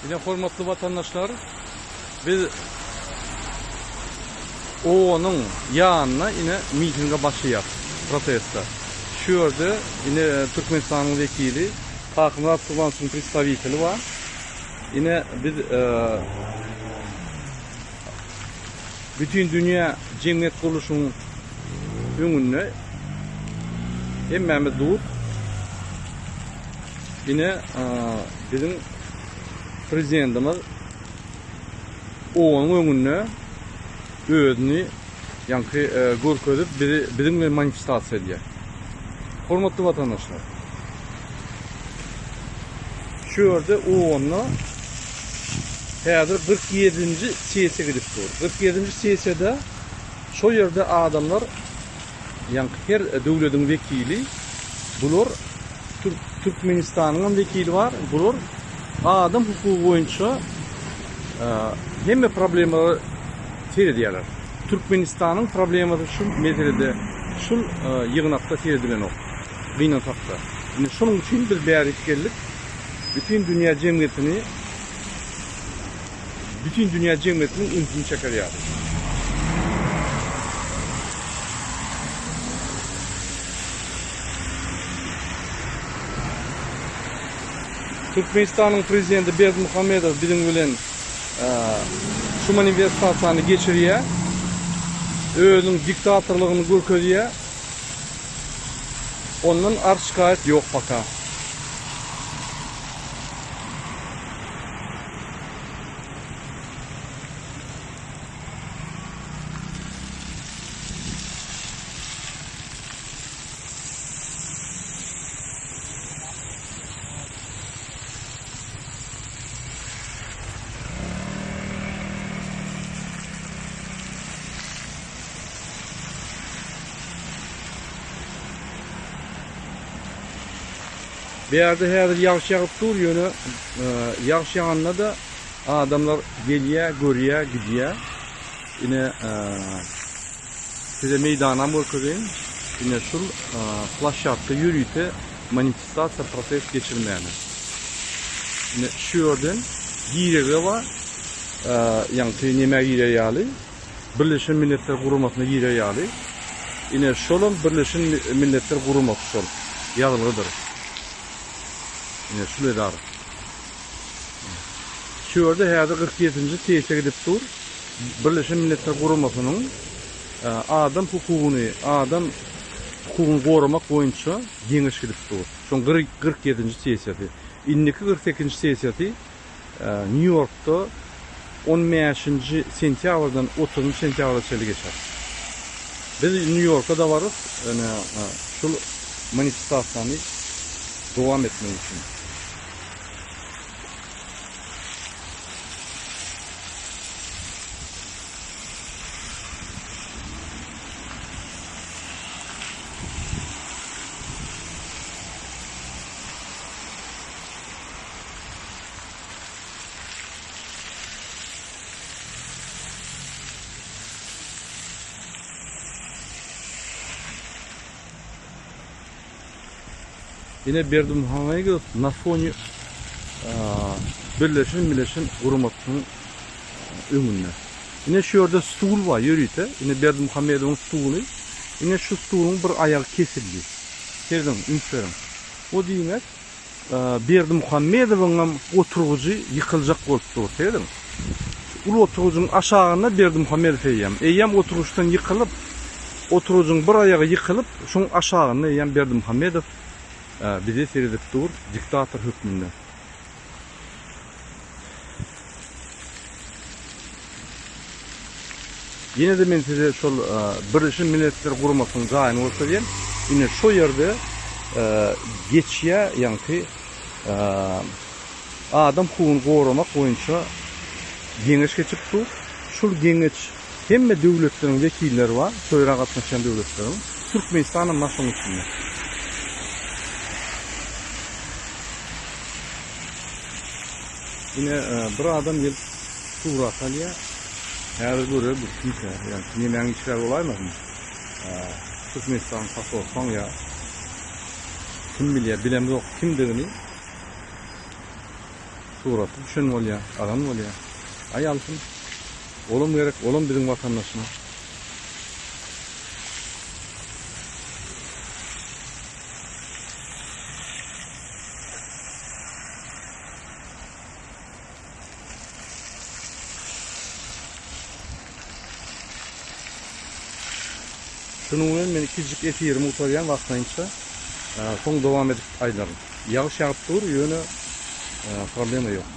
Ine hormatly watandaşlar, biz OON-yň ýanynda ine mitinge başlaýas, proteste. Şu ýerde ine Türkmenistanyň wekili Kakmyrat Gurbanowyň predstawiteli bar. Ine biz Bütindünýä jemgyýet gurluşynyň öňünde hemmämiz dur. Ine biziň prezidentimiz OON-yň öňünde özüni ýaňky görkezip bizi biziň bilen manifestasiýa edýär. Hormatly watandaşlar. Şu ýerde OON-da häzir 47-nji sessiýa gidip dur. 47-nji sessiýada şo ýerde adamlar ýaňky her döwlediň wekili bular Türkmenistanyň hem wekili bar. Bular adam hukugy boýunça hemme problemalara seredýärler. Türkmenistanyň problemasy şu meselede şul ýygnakda seredilenok. Gynansakda. Indi şonuň üçin biz bärik geldik. Bütin dünýä jemgyýetini bütin dünýä jemgyýetiniň ünsüni çeker ýaly. Türkmenistanyň prezidenti Berdimuhamedow biziň bilen şu manifestasiýany geçirýär. Özüniň diktatorlygyny görkezýär. Ondan arz-şikaýat ýok paka. Bu ýerde häzir ýagyş ýagyp dur, ýöne ýagyş ýaganda-da adamlar gelýär, görýär, gidýär. Ine, size meýdanam görkezeýin. Ine şul ploşadka ýörite manifestasiýa, protest geçirmäne. Ine şu ýerden girelge bar, ýaňky nämä girer ýaly. Birleşen Milletler Guramasyna girer ýaly. Ine, şolam Birleşen Milletler Guramasy şol. Ýazylgydyr. Ine, şul edara. Şu ýerde häzir 47-nji sessiýa gidip dur. Birleşen Milletler Guramasynyň adam hukugyny, adam hukugyny goramak boýunça geňeş gidip dur. Şoň 47-nji sessiýasy. Indiki 48-nji sessiýasy Nýu-Ýorkda on bäşinji sentýabrdan otuzynjy sentýabra çenli geçer. Biz Nýu-Ýorka-da barys, ine, şul manifestasiýany dowam etmek üçin. Ine Berdimuhamedow na fone Birleşen Milletler Guramasynyň öňünde. Ine şu ýerde stul bar ýörite. Ine Berdimuhamedowyň stuly. Ine şu stuluň bir aýagy kesildi. Serediň, üns beriň. O diýmek, Berdimuhamedowyňam oturgyjy ýykyljak bolup dur. Serediň. Şu uly oturgyjyň aşagynda Berdimuhamedow eýýäm. Eýýäm oturgyçdan ýykylyp, oturgyjyň bir aýagy ýykylyp, şoň aşagynda eýýäm Berdimuhamedow bize seredip dur, diktator hökmünde. Ýene-de men size şol Birleşen Milletler Guramasynyň jaýyny görkezýän. Ine şo ýerde geçýär, ýaňky adam hukugyny goramak boýunça geňeş geçip dur. Şol geňeş hemme döwletleriň wekilleri bar, şo ýere gatnaşýan döwletleriň. Türkmenistanam bar şonuň içinde. Ine bir adam gelip surat alýar. Häzir görer bu kimkä? Ýa nemäň işgäri bolaýmasyn? Türkmenistanyň posolstwaň ýa kim bilýär, bilemzok kimdigini. Suraty düşen bolýar, alan bolýar. Aý alsyn. Olam gerek, olam biziň watandaşymyz. Şunuň bilen men ikijik efirimi gutarýan wagtlaýynça. Soň dowam edip aýdaryn. Ýagyş ýagyp dur, ýöne problema ýok.